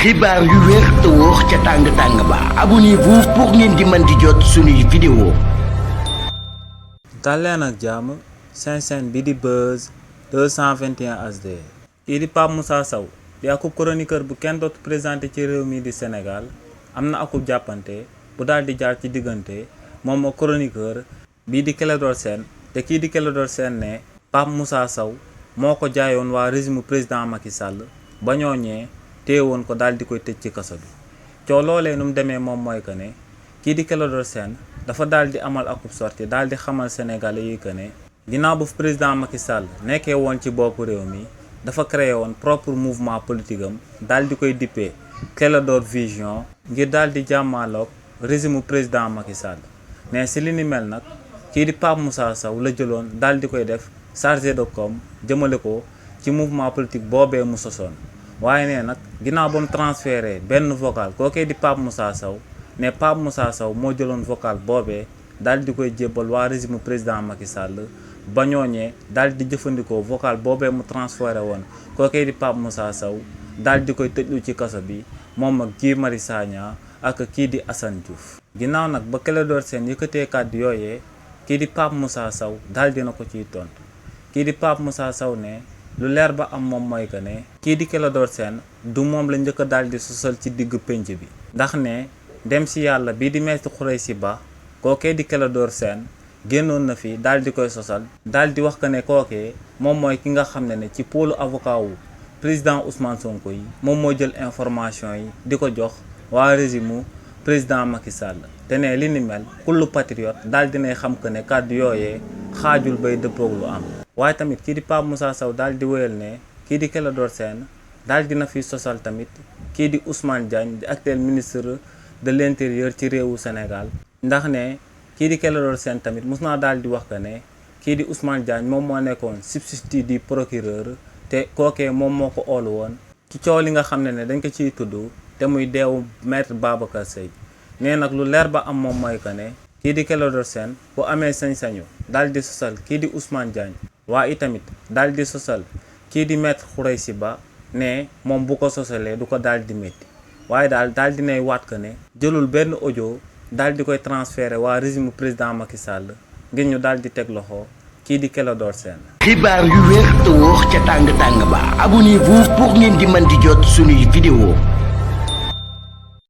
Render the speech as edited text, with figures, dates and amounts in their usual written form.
xibaar yu wér te wóor ca tàng-tàng ba abonnez-vous pour ngeen di mën di jot suñuy vidéo. dalleen ak jàmm seen chaîne bi di Buzz 221 HD. kii di Pape Moussa Sow di akub chroniqueur bu kenn dootu présenté ci réew mi di Sénégal am na akub jàppante bu daal di jaar ci diggante moom ak chroniqueur bii di Clédor Sène te kii di Clédor Sène ne Pape Moussa Sow moo ko jaayoon waa régime président Macky Sall ba ñooñee téewoon ko daal di koy tëj ci kaso bi. coow loolee nu mu demee moom mooy que ne kii di Clédor Sène dafa daal di amal akub sortie daal di xamal sénégalais yi que ne ginnaaw bu président Macky Sall nekkee woon ci boppu réew mi dafa créé woon propre mouvement politique am daal di koy dippee Clédor Vision ngir daal di jàmmaaloog régime président Macky Sall. mais si li ni mel nag kii di Pape Moussa Sow la jëloon daal di koy def chargé de com jëmale ko ci mouvement politique boobee mu sosoon. waaye ne nag ginnaaw ba mu transféré benn vocal kookee di Pape Moussa Sow ne Pape Moussa Sow moo jëloon vocal boobee daal di koy jébbal waa régime président Macky Sall ba ñooñee daal di jëfandikoo vocal boobee mu transféré woon kookee di Pape Moussa Sow daal di koy tëjlu ci kaso bi moom ak Guy Marius Sagna ak kii di Assane Diouf. ginnaaw nag ba Clédor Sène yëkkatee kàddu yooyee kii di Pape Moussa Sow daal dina ko ciy tontu kii di Pape Moussa Sow ne lu leer ba am moom mooy que ne kii di Clédor Sène du moom la njëkk a daal di sosal ci digg pénc bi ndax ne dem si yàlla bii di Maître Khoureyssi Ba kookee di Clédor Sène génnoon na fi daal di koy sosal daal di wax que ne kookee moom mooy ki nga xam ne ci pôlu avocat wu président Ousmane Sonko yi moom moo jël information yi di ko jox waa régime président Macky Sall te ne li ni mel kullu patriote daal dinay xam que ne kàddu yooyee xaajul bay dëppoog lu am. waaye tamit kii di Pape Moussa Sow daal di wéyal ne kii di Clédor Sène daal dina fi sosal tamit kii di Ousmane Diagne di actuel ministre de l'intérieur ci réewu Sénégal ndax ne kii di Clédor Sène tamit mus naa daal di wax que ne kii di Ousmane Diagne moom moo nekkoon substitut du procureur te kookee moom moo ko oolu woon ci coow li nga xam ne dañ ko ciy tudd te muy deewu maître Babacar Seye. nee nag lu leer ba am moom mooy que ne kii di Clédor Sène bu amee sañ-sañu daal di sosal kii di Ousmane Diagne waa itamit daal di sosal kii di Maître Khoureyssi Ba ne moom bu ko sosalee du ko daal di métti waaye daal dinay waat que ne jëlul benn audio daal di koy transféré waa régime président Macky Sall ngir ñu daal di teg loxo kii di Clédor Sène. xibaar yu wér te wóor ca tàng-tàng ba abonnez-vous pour ngeen di mën di jot suñuy vidéo.